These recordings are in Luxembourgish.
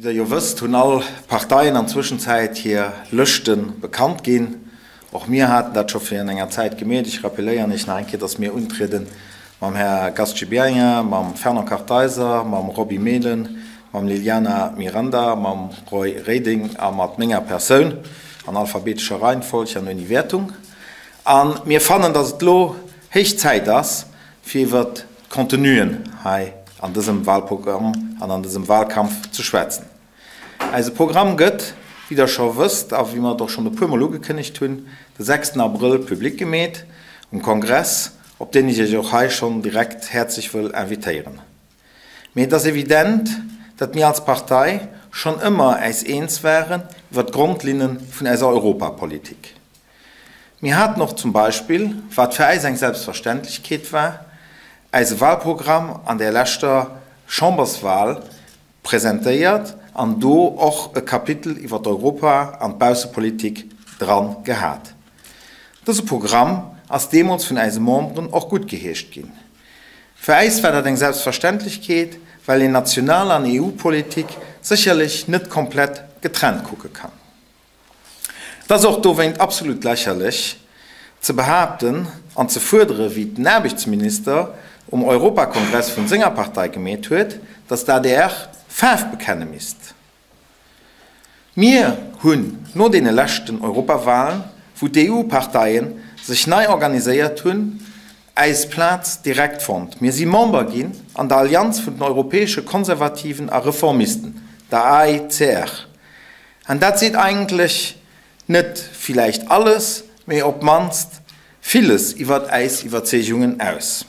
Wéi der jo wësst, hunn all Parteien an Zwëschenzäit hir Lëschte bekannt ginn. Och mir haten dat scho virun enger Zäit gemeet. Ech rappeléieren Iech nach eng Kéier, dass mir untrieden mam Här Gast Gibéryen, mam Fernand Kartheiser, mam Roby Mehlen, mam Liliana Miranda, mam Roy Reding a mat menger Persoun, an alphabetescher Reihenfolg an ouni Wäertung. A mir fannen, dass et elo héich Zäit ass, fir iwwert d'Contenuen hei an dësem Wahlprogramm an an dësem Wahlkampf ze schwätzen. Eise Programm gëtt, wéi Der scho wësst a wéi mer et och schonn e puermol ugekënnegt hunn, de sechsten Abrëll public gemeet um Kongress, op deen ech Iech och hei schonn direkt häerzlech wëll invitéieren. Mee et ass evident, datt mir als Partei schonn ëmmer äis eens waren iwwer d'Grondlinne vun eiser Europapolitik. Mir haten och zum Beispill, wat fir äis eng Selbstverständlechkeet war, äise Wahlprogramm an där leschter Chamberswahl presentéiert an do och e Kapitel iwwer d'Europa an d'Baussepolitik dran gehat. Dëse Programm ass deemools vun äise Memberen och guttgeheescht ginn. Fir äis war dat eng Selbstverständlechkeet, well een national an EU-Politik sécherlech net komplett getrennt kucke kann. Et ass och dowéint absolut lächerlech, ze behaapten an ze fuerdere wéi den Aarbechtsminister um Europakongress vun senger Partei gemeet huet, datt d'ADR Faarf bekenne misst. Mir hunn no deene leschten Europawahlen, wou d'EU-Parteien sech nei organiséiert hunn, äis Plaz direkt fonnt. Mir si Member ginn an der Allianz vun den europäesche Konservativen a Reformisten, der AECR. An dat seet eigentlech net villäicht alles, mee op d'mannst villes iwwert äis Iwwerzeegungen aus.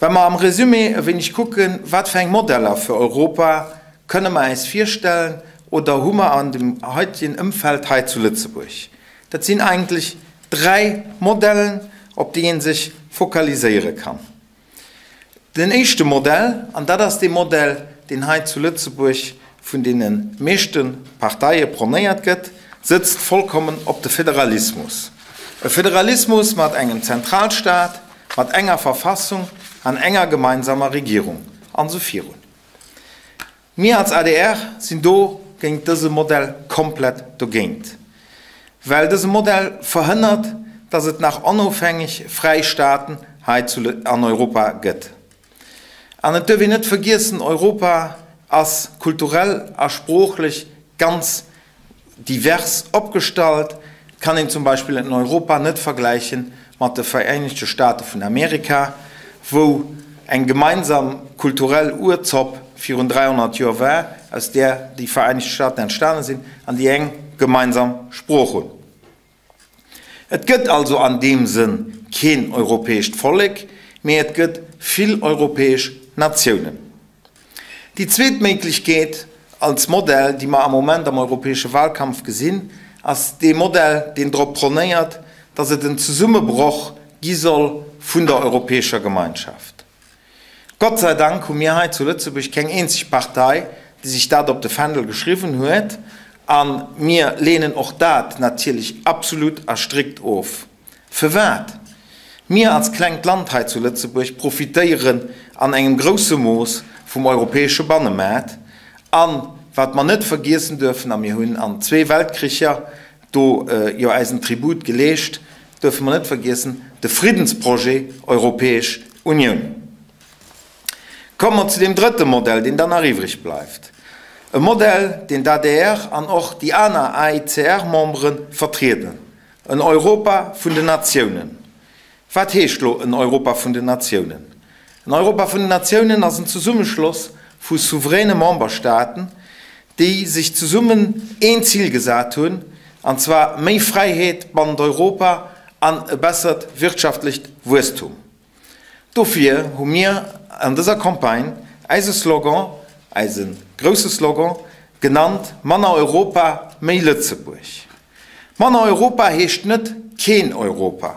Wa mer am Resumé e wéineg kucken, wat fir eng Modeller fir Europa kënne mer äis virstellen oder hu mer an dem heutigen Ëmfeld hei zu Lëtzebuerg, dat sinn eigentlech dräi Modellen, op déi ee sech fokaliséiere kann. Den éischte Modell, an dat ass dee Modell, deen hei zu Lëtzebuerg vun deene meeschte Parteie pronéiert gëtt, sëtzt vollkommen op de Federalismus. E Federalismus mat engem Zentralstaat, mat enger Verfassung an enger gemeinsamer Regierung, an esou virun. Mir als adr sinn do géint dëse Modell komplett dogéint, well dëse Modell verhënnert, dass et nach onofhängeg fräi Staaten hei zu an Europa gëtt. An et duerf een net vergiessen, Europa ass kulturell a sproochlech ganz divers opgestallt. Et kann een zum Beispill en Europa net vergläiche mat de Vereenegte Staate vun Amerika, wou eng gemeinsam kulturell Urzopp virun 300 Joer war, aus där déi Vereenegte Staaten entstane sinn an déi eng gemeinsam Sprooch hunn. Et gëtt also an deem Sënn keen europäescht Vollek, mee et gëtt vill europäesch Natiounen. Déi zweet Méiglechkeet als Modell, déi mer am Moment am europäesche Wahlkampf gesinn, ass dee Modell, deen drop pronéiert, datt et en Zesummebroch gi soll vun der Europäescher Gemeinschaft. Gott sei Dank hu mir hei zu Lëtzebuerg keng eenzeg Partei, déi sech dat op de Fändel geschriwwen huet, a mir lehnen och dat natierlech absolut a strikt of. Firwat? Mir als klengt Land hei zu Lëtzebuerg profitéieren an engem grousse Mooss vum europäesche Bannemaart an, wat mer net vergiessen duerfen, a mir hunn an zwee Weltkricher do jo eisen Tribut geleescht, duerfe mer net vergiessen, de Friddensprojet Europäesch Unioun. Komme mer zu deem drëtte Modell, deen dann nach iwwreg bleift, e Modell, deen d'ADR an och déi aner AICR-Membere vertrieden, en Europa vun den Natiounen. Wat heescht lo en Europa vun den Natiounen? En Europa vun den Natiounen ass en Zesummeschloss vu souveräne Memberstaaten, déi sech zesummen een Zil gesat hunn, an zwar méi Fräiheet bannent Europa an e bessert wirtschaftlecht Wuesstum. Dofir hu mir an dëser Campagne äise Slogan, äise grousse Slogan, genannt, Manner Europa, méi Lëtzebuerg. Manner Europa heescht net keen Europa.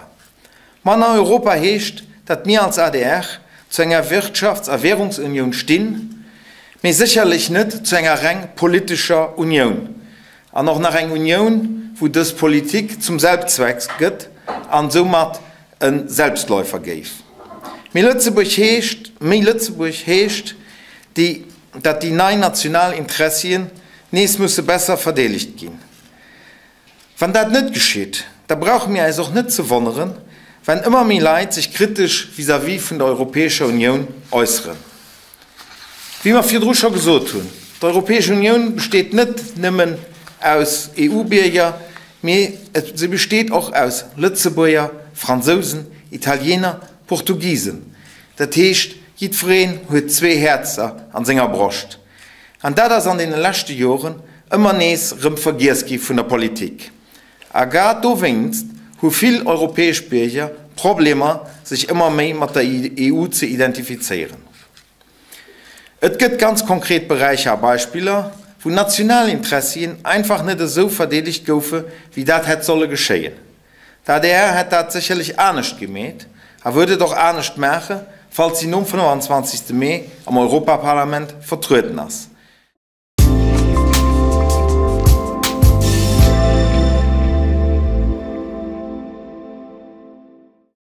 Manner Europa heescht, datt mir als adr zu enger Wirtschafts a Währungsunioun stinn, mee sécherlech net zu enger reng politescher Unioun, an och nach eng Unioun, wou dës Politik zum Selbstzweck gëtt an soumat e Selbstläufer géif. Méi Lëtzebuerg heescht, méi Lëtzebuerg heescht, déi. datt déi nei national Interessien nees musse besser verdeelegt ginn. Wann dat net geschitt, da brauche mir äis och net ze wonneren, wenn ëmmer méi Leit sech kritesch vis-à-vis vun der Europäescher Unioun äusseren. Wéi mer virdru scho gesot hunn, d'Europäesch Unioun besteet net nëmmen aus EU-Bierger, mee se besteet och aus Lëtzebuerger, Fransousen, Italiener, Portugisen. Dat heescht, jiddwereen huet zwee Häerzer an senger Broscht. An dat ass an deene leschte Joren ëmmer nees rëm vergiess gi vun der Politik. A grad dowéinst hu vill europäesch Bierger Problemer, sech ëmmer méi mat der EU ze identifizéieren. Et gëtt ganz konkret Beräicher a Beispiller, wou national Interessien einfach net esou verdeedegt goufe wéi dat hätt solle geschéien. D'adr hätt dat sécherlech anescht gemeet a wëllt et och anescht maache falls si nom 25. Mee am Europaparlament vertrueden ass.